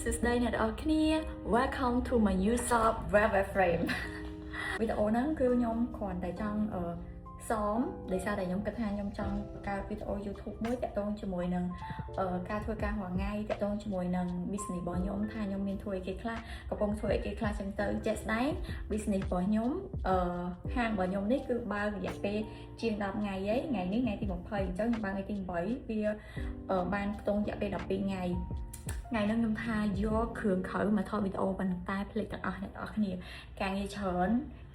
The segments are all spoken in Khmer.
សួស្តីអ្នកទាំងអស់គ្នា Welcome to my new shop, Web Frame។ វីដេអូហ្នឹងគឺខ្ញុំគ្រាន់តែចង់សមដោយសារតែខ្ញុំគិតថាខ្ញុំចង់បង្កើតវីដេអូ YouTube មួយតាក់ទងជាមួយនឹងការធ្វើការរាល់ថ្ងៃតាក់ទងជាមួយនឹង business របស់ខ្ញុំថាខ្ញុំមានធ្វើអីគេខ្លះកំពុងធ្វើអីគេខ្លះចឹងទៅជាក់ស្ដែង business របស់ខ្ញុំហាងរបស់ខ្ញុំនេះគឺបើករយៈពេលជាង10ថ្ងៃហើយថ្ងៃនេះថ្ងៃទី20អញ្ចឹងខ្ញុំបើកថ្ងៃទី8វាបានខ្ទង់រយៈពេល12ថ្ងៃថ្ងៃហ្នឹងខ្ញុំថាយកគ្រឿងក្រៅមកថតវីដេអូប៉ុន្តែភ្លេចទាំងអស់អ្នកទាំងអស់គ្នាការងារច្រើន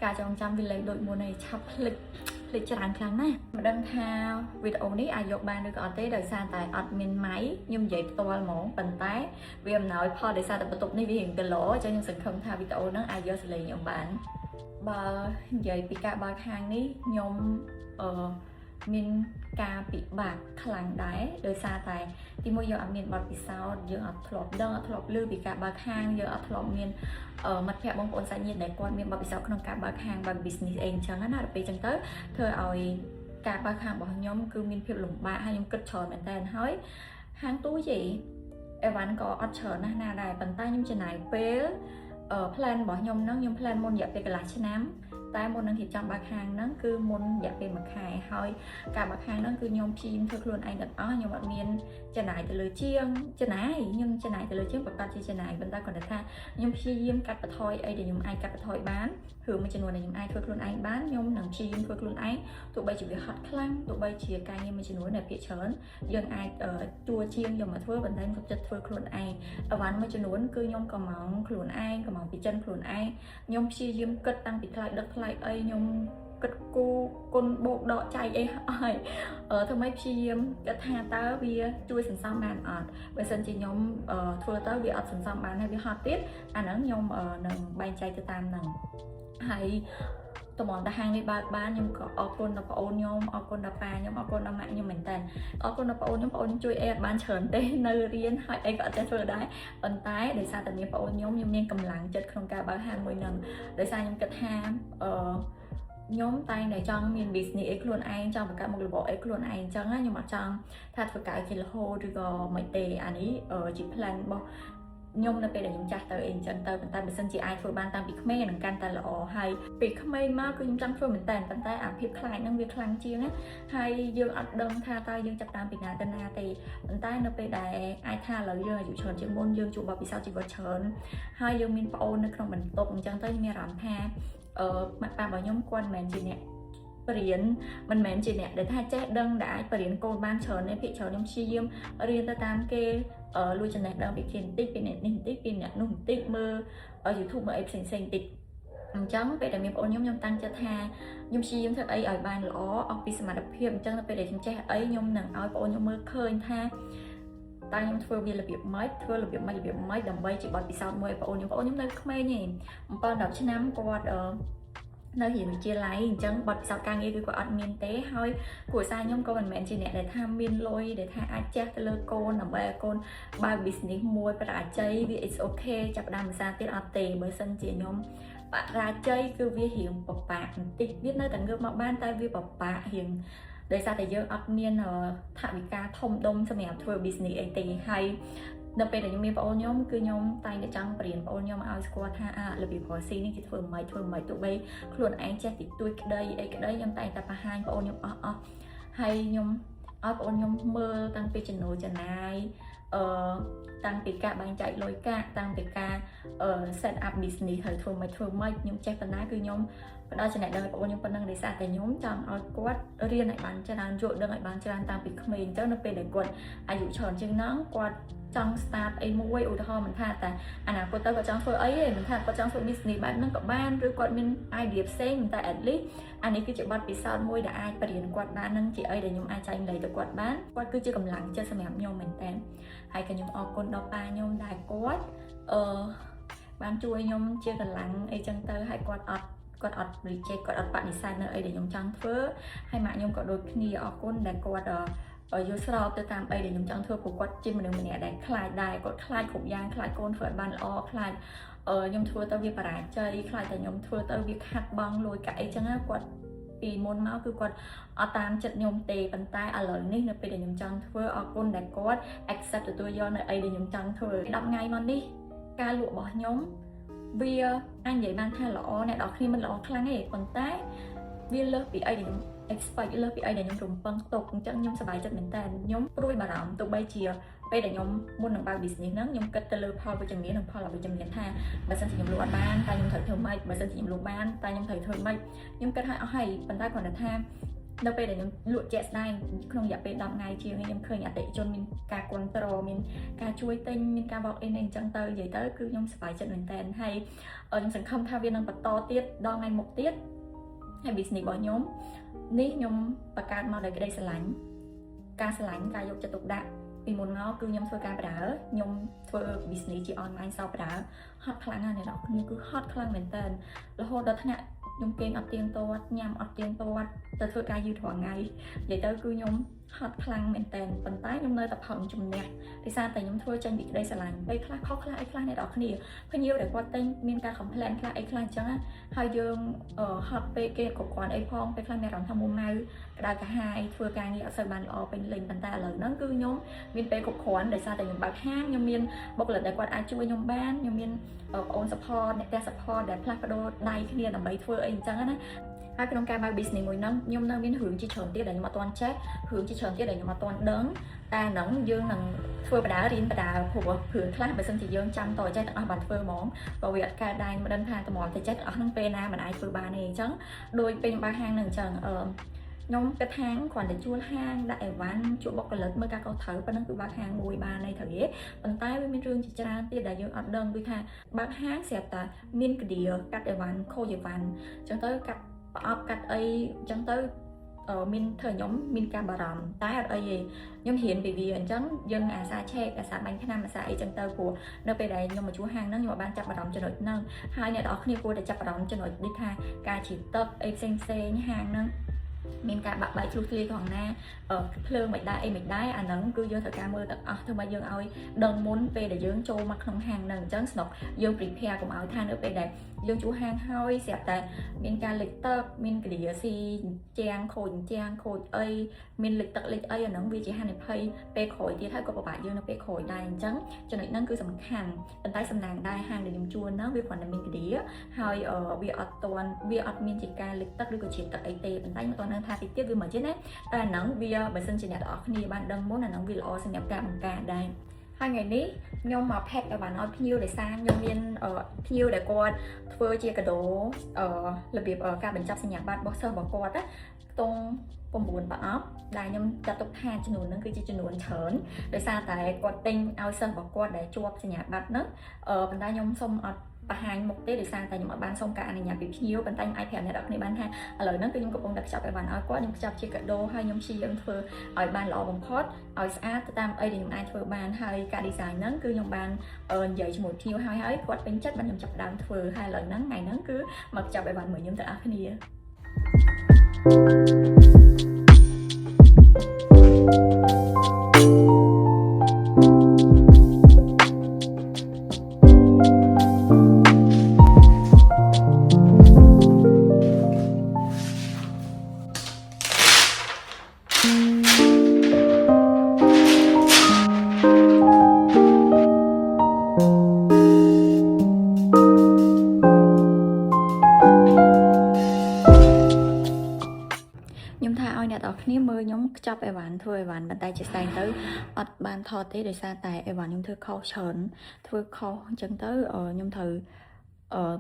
ការចងចាំវាលែងដូចមុនហើយឆាប់ភ្លេចភ្លេចច្រើនខ្លាំងណាស់មិនដឹងថាវីដេអូនេះអាចយកបានឬក៏អត់ទេដោយសារតែអត់មានម៉ៃខ្ញុំនិយាយផ្ទាល់ហ្មងប៉ុន្តែវាអំណោយផលដោយសារតែបន្ទប់នេះវារៀងគីឡូអញ្ចឹងខ្ញុំសង្ឃឹមថាវីដេអូហ្នឹងអាចយកសំឡេងខ្ញុំបានបើនិយាយពីការបើកហាងនេះខ្ញុំមានការពិបាកខ្លាំងដែរដោយសារតែទីមួយយើងអត់មានបទពិសោធន៍យើងអត់ធ្លាប់ដឹងអត់ធ្លាប់ឮពីការបើកហាងយើងអត់ធ្លាប់មានមិត្តភ័ក្តិបងប្អូនសាច់ញាតិដែលគាត់មានបទពិសោធន៍ក្នុងការបើកហាងបើក business អីអញ្ចឹងណាដល់ពេលអញ្ចឹងទៅធ្វើឲ្យការបើកហាងរបស់ខ្ញុំគឺមានភាពលំបាកហើយខ្ញុំគិតច្រើនមែនតើហើយហាងទូចទេអីវ៉ាន់ក៏អត់ច្រើនណាស់ណាដែរប៉ុន្តែខ្ញុំចំណាយពេលplan របស់ខ្ញុំហ្នឹងខ្ញុំ plan មុនរយៈពេលកន្លះឆ្នាំតែមុននឹងរៀបចំបើកហាងហ្នឹងគឺមុនរយៈពេល1ខែហើយការបើកហាងហ្នឹងគឺខ្ញុំព្យាយាមធ្វើខ្លួនឯងទាំងអស់ខ្ញុំអត់មានចំណាយទៅលើជាងចំណាយខ្ញុំចំណាយទៅលើជាងប្រកាសជាចំណាយប៉ុន្តែគាត់ថាខ្ញុំព្យាយាមកាត់បន្ថយអីដែលខ្ញុំអាចកាត់បន្ថយបានរឿងមួយចំនួនដែលខ្ញុំអាចធ្វើខ្លួនឯងបានខ្ញុំនឹងព្យាយាមធ្វើខ្លួនឯងទោះបីជាវាហត់ខ្លាំងទោះបីជាការងារមួយចំនួនដែលភាគច្រើនយើងអាចជួជាងយកមកធ្វើប៉ុន្តែខ្ញុំសុខចិត្តធ្វើខ្លួនឯងអីវ៉ាន់មួយចំនួនគឺខ្ញុំក៏មកខ្លួនឯងក៏មកពីចិនខ្លួនឯងខ្ញុំព្យាយាមគិតតាំងពីថ្លៃដឹកថ្លៃអីខ្ញុំគិតគូគុណបូកដកចែកអីហើយធ្វើម៉េចព្យាយាមគិតថាតើវាជួយសន្សំបានអត់បើសិនជាខ្ញុំធ្វើទៅវាអត់សន្សំបានហើយវាហត់ទៀតអាហ្នឹងខ្ញុំនឹងបែងចែកទៅតាមហ្នឹងហើយតម្រាំតែហាងនេះបើកបានខ្ញុំក៏អរគុណដល់ប្អូនខ្ញុំអរគុណដល់ប៉ាខ្ញុំអរគុណដល់ម៉ាក់ខ្ញុំមែនតើអរគុណដល់ប្អូនខ្ញុំប្អូនខ្ញុំជួយអីអត់បានច្រើនទេនៅរៀនហើយអីក៏អត់ចេះធ្វើដែរប៉ុន្តែដោយសារតែមានប្អូនខ្ញុំខ្ញុំមានកម្លាំងចិត្តក្នុងការបើកហាងមួយហ្នឹងដោយសារខ្ញុំគិតថាខ្ញុំតែងតែចង់មាន business អីខ្លួនឯងចង់បង្កើតមុខរបរអីខ្លួនឯងអញ្ចឹងណាខ្ញុំអត់ចង់ថាធ្វើការឲ្យគេរហូតឬក៏មិនទេអានេះជា plan របស់ខ្ញុំនៅពេលដែលខ្ញុំចាស់ទៅអីអញ្ចឹងទៅប៉ុន្តែបើសិនជាអាចធ្វើបានតាំងពីក្មេងនឹងកាន់តែល្អហើយពីក្មេងមកគឺខ្ញុំចង់ធ្វើមែនតើប៉ុន្តែអាភាពខ្លាចហ្នឹងវាខ្លាំងជាងណាហើយយើងអត់ដឹងថាតើយើងចាប់តាមពីណាទៅណាទេប៉ុន្តែនៅពេលដែលអាចថាឥឡូវយើងអាយុច្រើនជាងមុនយើងជួបបទពិសោធន៍ជីវិតច្រើនហើយយើងមានប្អូននៅក្នុងបន្ទុកអញ្ចឹងទៅខ្ញុំមានអារម្មណ៍ថាម៉ាក់ប៉ារបស់ខ្ញុំគាត់មិនមែនជាអ្នកបរៀនមិនមែនជាអ្នកដែលថាចេះដឹងដែលអាចបរៀនកូនបានច្រើនទេភាគច្រើនខ្ញុំព្យាយាមរៀនទៅតាមគេលួចចំណេះដឹងពីគេបន្តិចពីអ្នកនេះបន្តិចពីអ្នកនោះបន្តិចមើល YouTube មើលអីផ្សេងផ្សេងបន្តិចអញ្ចឹងពេលដែលមានប្អូនខ្ញុំខ្ញុំតាំងចិត្តថាខ្ញុំព្យាយាមធ្វើអីឲ្យបានល្អអស់ពីសមត្ថភាពអញ្ចឹងនៅពេលដែលខ្ញុំចេះអីខ្ញុំនឹងឲ្យប្អូនខ្ញុំមើលឃើញថាតើខ្ញុំធ្វើវារបៀបម៉េចធ្វើរបៀបម៉េចរបៀបម៉េចដើម្បីជាបទពិសោធន៍មួយឲ្យប្អូនខ្ញុំប្អូនខ្ញុំនៅក្មេងទេ7 10ឆ្នាំគាត់នៅរៀនវិទ្យាល័យអញ្ចឹងបទពិសោធន៍ការងារគឺគាត់អត់មានទេហើយគ្រួសារខ្ញុំក៏មិនមែនជាអ្នកដែលថាមានលុយដែលថាអាចចេះទៅលើកូនដើម្បីឲ្យកូនបើក business មួយបរាជ័យវា it's okay ចាប់ផ្ដើមភាសាទៀតអត់ទេបើសិនជាខ្ញុំបរាជ័យគឺវារៀងពិបាកបន្តិចវានៅតែងើបមកបានតែវាពិបាករៀងដោយសារតែយើងអត់មានថវិកាធំដុំសម្រាប់ធ្វើ business អីទេហើយនៅពេលដែលខ្ញុំមានប្អូនខ្ញុំគឺខ្ញុំតែងតែចង់បរៀនប្អូនខ្ញុំឲ្យស្គាល់ថាអារបៀបរកស៊ីនេះគេធ្វើមិនធ្វើមិនទោះបីខ្លួនឯងចេះតិចតួចក្តីអីក្តីខ្ញុំតែងតែបង្ហាញប្អូនខ្ញុំអស់អស់ហើយខ្ញុំឲ្យប្អូនខ្ញុំមើលតាំងពីចំណូលចំណាយតាំងពីការបែងចែកលុយកាក់តាំងពីការset up business ហើយធ្វើមិនធ្វើម៉េចខ្ញុំចេះប៉ុណ្ណាគឺខ្ញុំផ្ដល់ចំណេះដឹងឲ្យប្អូនខ្ញុំប៉ុណ្ណឹងដោយសារតែខ្ញុំចង់ឲ្យគាត់រៀនឲ្យបានច្រើនយល់ដឹងឲ្យបានច្រើនតាំងពីក្មេងអញ្ចឹងនៅពេលដែលគាត់អាយុច្រើនជាងហ្នឹងគាត់ចង់ start អីមួយឧទាហរណ៍មិនថាតែអនាគតទៅគាត់ចង់ធ្វើអីទេមិនថាគាត់ចង់ធ្វើ business បែបហ្នឹងក៏បានឬគាត់មាន idea ផ្សេងតែ at least អានេះគឺជាបទពិសោធន៍មួយដែលអាចបរៀនគាត់បាននឹងជាអីដែលខ្ញុំអាចចែករំលែកទៅគាត់បានគាត់គឺជាកម្លាំងចិត្តសម្រាប់ខ្ញុំមែនតើហើយក៏ខ្ញុំអរគុណដល់ប៉ាខ្ញុំដែលគាត់បានជួយខ្ញុំជាកម្លាំងអីចឹងទៅហើយគាត់អត់ reject គាត់អត់បដិសេធនៅអីដែលខ្ញុំចង់ធ្វើហើយម៉ាក់ខ្ញុំក៏ដូចគ្នាអរគុណដែលគាត់យល់ស្របទៅតាមអីដែលខ្ញុំចង់ធ្វើព្រោះគាត់ជាមនុស្សម្នាក់ដែលខ្លាចដែរគាត់ខ្លាចគ្រប់យ៉ាងខ្លាចកូនធ្វើឲ្យបានល្អខ្លាចខ្ញុំធ្វើទៅវាបរាជ័យខ្លាចតែខ្ញុំធ្វើទៅវាខាត់បងលួយកាក់អីចឹងណាគាត់ពីមុនមកគឺគាត់អត់តាមចិត្តខ្ញុំទេប៉ុន្តែឥឡូវនេះនៅពេលដែលខ្ញុំចង់ធ្វើអរគុណដែលគាត់ accept ទទួលយកនៅអីដែលខ្ញុំចង់ធ្វើ10ថ្ងៃមកនេះ ការលក់របស់ខ្ញុំវាអាចនិយាយបានថាល្អអ្នកនរគ្នាមិនល្អខ្លាំងទេប៉ុន្តែវាលើសពីអីដែលខ្ញុំ expect លើសពីអីដែលខ្ញុំរំពឹងទុកអញ្ចឹងខ្ញុំសប្បាយចិត្តមែនតើខ្ញុំព្រួយបារម្ភទោះបីជាពេលដែលខ្ញុំមុននឹងបើក business ហ្នឹងខ្ញុំគិតទៅលើផលវិជ្ជមាននិងផលអវិជ្ជមានថាបើសិនជាខ្ញុំលក់អត់បានតើខ្ញុំត្រូវធ្វើម៉េចបើសិនជាខ្ញុំលក់បានតើខ្ញុំត្រូវធ្វើម៉េចខ្ញុំគិតឲ្យអស់ហើយប៉ុន្តែគ្រាន់តែថានៅពេលដែលខ្ញុំលក់ជាក់ស្ដែងក្នុងរយៈពេល10ថ្ងៃជាងខ្ញុំឃើញអតិថិជនមានការគ្រប់គ្រងមានការជួយទិញមានការ walk in អីអញ្ចឹងទៅនិយាយទៅគឺខ្ញុំសប្បាយចិត្តមែនតើហើយខ្ញុំសង្ឃឹមថាវានឹងបន្តទៀតដល់ថ្ងៃមុខទៀតហើយ business របស់ខ្ញុំនេះខ្ញុំបង្កើតមកដោយក្តីស្រឡាញ់ការស្រឡាញ់ការយកចិត្តទុកដាក់ពីមុនមកគឺខ្ញុំធ្វើការប្រើខ្ញុំធ្វើ business ជា online shop ប្រើហត់ខ្លាំងណាស់អ្នកនរគ្នាគឺហត់ខ្លាំងមែនតើរហូតដល់ថ្នាក់ខ្ញុំគេងអត់ទៀងទាត់ញ៉ាំអត់ទៀងទាត់ទៅធ្វើការយឺតរាល់ថ្ងៃនិយាយទៅគឺខ្ញុំហត់ខ្លាំងមែនតើប៉ុន្តែខ្ញុំនៅតែផឹងជំនះដោយសារតែខ្ញុំធ្វើចេញពីក្តីស្រឡាញ់ពេលខ្លះខុសខ្លះអីខ្លះអ្នកនរគ្នាភ្ញៀវដែលគាត់ទិញមានការ complain ខ្លះអីខ្លះអញ្ចឹងហើយយើងហត់ពេកគេគ្រប់គ្រាន់អីផងពេលខ្លះមានអារម្មណ៍ថាមួម៉ៅក្តៅក្រហាយធ្វើការងារអត់សូវបានល្អពេញលេញប៉ុន្តែឥឡូវហ្នឹងគឺខ្ញុំមានពេលគ្រប់គ្រាន់ដោយសារតែខ្ញុំបើកហាងខ្ញុំមានបុគ្គលិកដែលគាត់អាចជួយខ្ញុំបានខ្ញុំមានបងប្អូន support អ្នកផ្ទះ support ដែលផ្លាស់ប្ដូរដៃគ្នាដើម្បីធ្វើអីអញ្ចឹងណាហើយក្នុងការបើក business មួយហ្នឹងខ្ញុំនៅមានរឿងជាច្រើនទៀតដែលខ្ញុំអត់ទាន់ចេះរឿងជាច្រើនទៀតដែលខ្ញុំអត់ទាន់ដឹងតែហ្នឹងយើងនឹងធ្វើបដារៀនបដាព្រោះរឿងខ្លះបើសិនជាយើងចាំតចេះទាំងអស់បានធ្វើហ្មងក៏វាអត់កើតដែរមិនដឹងថាតម្រាំតែចេះទាំងអស់ហ្នឹងពេលណាមិនអាចធ្វើបានទេអញ្ចឹងដោយពេលខ្ញុំបើកហាងហ្នឹងអញ្ចឹងអឺខ្ញុំគិតថាគ្រាន់តែជួលហាងដាក់អីវ៉ាន់ជួលបុគ្គលិកមើលការខុសត្រូវប៉ុណ្ណឹងគឺបើកហាងមួយបានហើយត្រូវទេប៉ុន្តែវាមានរឿងជាច្រើនទៀតដែលយើងអត់ដឹងដូចថាបើកហាងស្រាប់តែមានកាឌាកាត់អីវ៉ាន់ខូចអីវ៉ាន់អញ្ចឹងទៅកាត់ប្រអប់កាត់អីអញ្ចឹងទៅមានធ្វើខ្ញុំមានការបារម្ភតែអត់អីទេខ្ញុំរៀនពីវាអញ្ចឹងយើងអាសាឆេកអាសាបាញ់ថ្នាំអាសាអីចឹងទៅព្រោះនៅពេលដែលខ្ញុំមកជួលហាងហ្នឹងខ្ញុំបានចាប់អារម្មណ៍ចំណុចហ្នឹងហើយអ្នកនរគ្នាគួរតែចាប់អារម្មណ៍ចំណុចនេះថាការជីទឹកអីផ្សេងផ្សេងហាងហ្នឹងមានការបាក់បែកធ្លុះធ្លាយត្រង់ណាភ្លើងមិនដែរអីមិនដែរអាហ្នឹងគឺយើងត្រូវការមើលទាំងអស់ធ្វើមកយើងឲ្យដឹងមុនពេលដែលយើងចូលមកក្នុងហាងហ្នឹងអញ្ចឹងស្នុកយើង prepare កុំឲ្យថានៅពេលដែលយើងជួលហាងហើយស្រាប់តែមានការលិចទឹកមានក្រាស៊ីជាងខូចជាងខូចអីមានលិចទឹកលិចអីអាហ្នឹងវាជាហានិភ័យពេលក្រោយទៀតហើយក៏ពិបាកយើងនៅពេលក្រោយដែរអញ្ចឹងចំណុចហ្នឹងគឺសំខាន់ប៉ុន្តែសំណាងដែរហាងដែលខ្ញុំជួលហ្នឹងវាគ្រាន់តែមានក្រាហើយវាអត់ទាន់វាអត់មានជាការលិចទឹកឬក៏ជាទឹកអីទេប៉ុន្តែខ្ញុំមិនទាន់ដឹងថាតិចទៀតវាមកទេណាតែអាហ្នឹងវាបើសិនជាអ្នកទាំងអស់គ្នាបានដឹងមុនអាហ្នឹងវាល្អសម្រាប់ការបង្ការដែរហើយថ្ងៃនេះខ្ញុំមក pack ឲ្យបានឲ្យភ្ញៀវដោយសារខ្ញុំមានភ្ញៀវដែលគាត់ធ្វើជាកាដូរបៀបការបញ្ចប់សញ្ញាបត្ររបស់សិស្សរបស់គាត់ណាខ្ទង់9ប្រអប់ដែលខ្ញុំចាត់ទុកថាចំនួនហ្នឹងគឺជាចំនួនច្រើនដោយសារតែគាត់ទិញឲ្យសិស្សរបស់គាត់ដែលជាប់សញ្ញាបត្រហ្នឹងប៉ុន្តែខ្ញុំសូមអត់បង្ហាញមុខទេដោយសារតែខ្ញុំអត់បានសុំការអនុញ្ញាតពីភ្ញៀវប៉ុន្តែខ្ញុំអាចប្រាប់អ្នកនរគ្នាបានថាឥឡូវហ្នឹងគឺខ្ញុំកំពុងតែខ្ចប់ឲ្យបានឲ្យគាត់ខ្ញុំខ្ចប់ជាកាដូហើយខ្ញុំព្យាយាមធ្វើឲ្យបានល្អបំផុតឲ្យស្អាតទៅតាមអីដែលខ្ញុំអាចធ្វើបានហើយការ design ហ្នឹងគឺខ្ញុំបាននិយាយជាមួយភ្ញៀវហើយហើយគាត់ពេញចិត្តបានខ្ញុំចាប់ផ្ដើមធ្វើហើយឥឡូវហ្នឹងថ្ងៃហ្នឹងគឺមកខ្ចប់ឲ្យបានមួយខ្ញុំទាំងអស់គ្នា ខ្ញុំថាឲ្យអ្នកនរគ្នាមើលខ្ញុំខ្ចប់អីវ៉ាន់ធ្វើអីវ៉ាន់ប៉ុន្តែជាស្ដែងទៅអត់បានថតទេដោយសារតែអីវ៉ាន់ខ្ញុំធ្វើខុសច្រើនធ្វើខុសអញ្ចឹងទៅខ្ញុំត្រូវ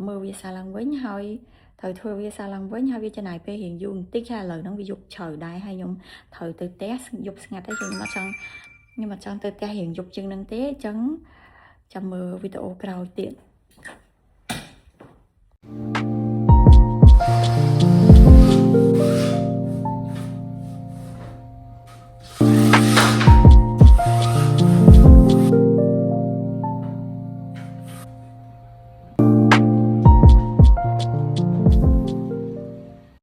មើលវាសារឡើងវិញហើយត្រូវធ្វើវាសារឡើងវិញហើយវាចំណាយពេលរៀងយូរបន្តិចហើយឥឡូវហ្នឹងវាយប់ជ្រៅដែរហើយខ្ញុំត្រូវទៅផ្ទះយប់ស្ងាត់ហើយខ្ញុំអត់ចង់ទៅផ្ទះរៀងយប់ជាងហ្នឹងទេអញ្ចឹងចាំមើលវីដេអូក្រោយទៀត។